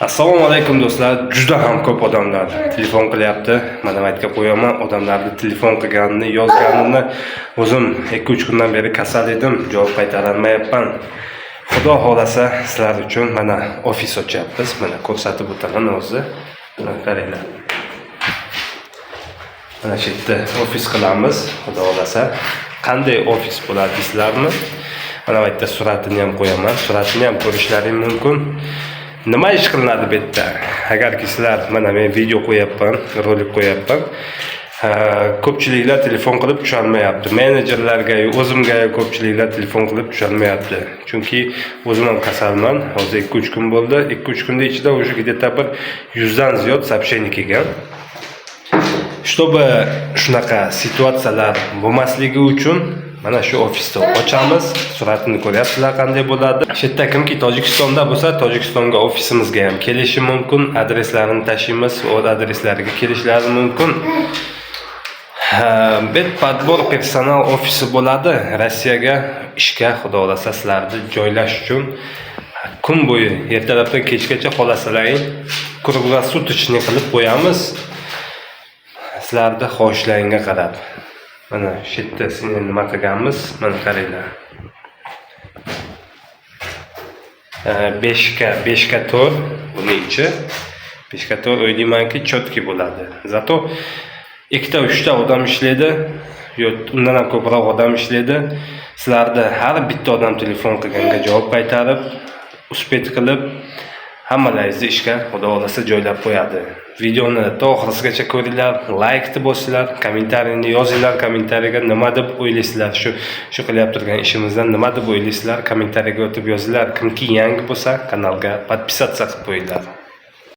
Assalomu alaykum, do'stlar. Juda ham ko'p odamlar telefon qilyapti. Mana aytga qo'yaman, odamlarni telefon qilganini, yozganini. O'zim 2-3 kundan beri kasal edim, javob qaytarolmayapman. Xudo xohlasa, sizlar uchun mana ofis ochyapmiz. Mana ko'rsatib o'taman o'zi. Mana qaranglar. Mana shu yerda ofis qilamiz, Xudo xohlasa. Qanday ofis bo'ladi deysizlarmi? Mana bu yerda suratini ham qo'yaman. Suratini ham ko'rishlaring mumkin. Nima ish qilinadi bu yerda? Agarki sizlar, mana men video qo'yapman, rolik qo'yapman. Ha, ko'pchiliklar telefon qilib tusholmayapti. Menejerlarga, o'zimga ko'pchiliklar telefon qilib tusholmayapti. Chunki o'zim ham kasalman. Hozir 2-3 kun bo'ldi. 2-3 kunda ichida уже где-то bir 100 dan ziyod сообщение kelgan. Чтобы shunaqa situatsiyalar bo'lmasligi uchun mana shu ofisni ochamiz. Suratini ko'ryapsizlar, qanday bo'ladi. Shu yerda kimki Tojikistonda bo'lsa, Tojikistonga ofisimizga ham kelishi mumkin. Adreslarini tashiymiz, o'z adreslariga kelishlari mumkin. Ha, bu подбор персонал ofisi bo'ladi. Rossiyaga ishga, Xudo xohlasa, sizlarni joylash uchun kun bo'yi ertalabdan kechgacha xohlasalaring круглосуточный qilib qo'yamiz. Sizlarni xohishlaringga qarab. Mana shu yerda seni nima qilganmiz? Mana qaranglar. 5ga 4 buni ichi. 5ga 4 o'ylaymanki, чётко bo'ladi. Зато ikkita, uchta odam ishlaydi, yo undan ham ko'proq odam ishlaydi. Sizlarni har bitta odam telefon qilganga javob qaytarib, успеть qilib, hammalaringizni ishga, Xudo xohlasa, joylab qo'yadi. Videoni to oxirigacha ko'ringlar, laykni bosinglar, kommentariyni yozinglar, kommentariyaga nima deb o'ylaysizlar, shu qilyapti turgan ishimizdan nima deb o'ylaysizlar, kommentariyaga o'tib yozinglar. Kimki yangi bo'lsa, kanalga подписаться qilib qo'yinglar.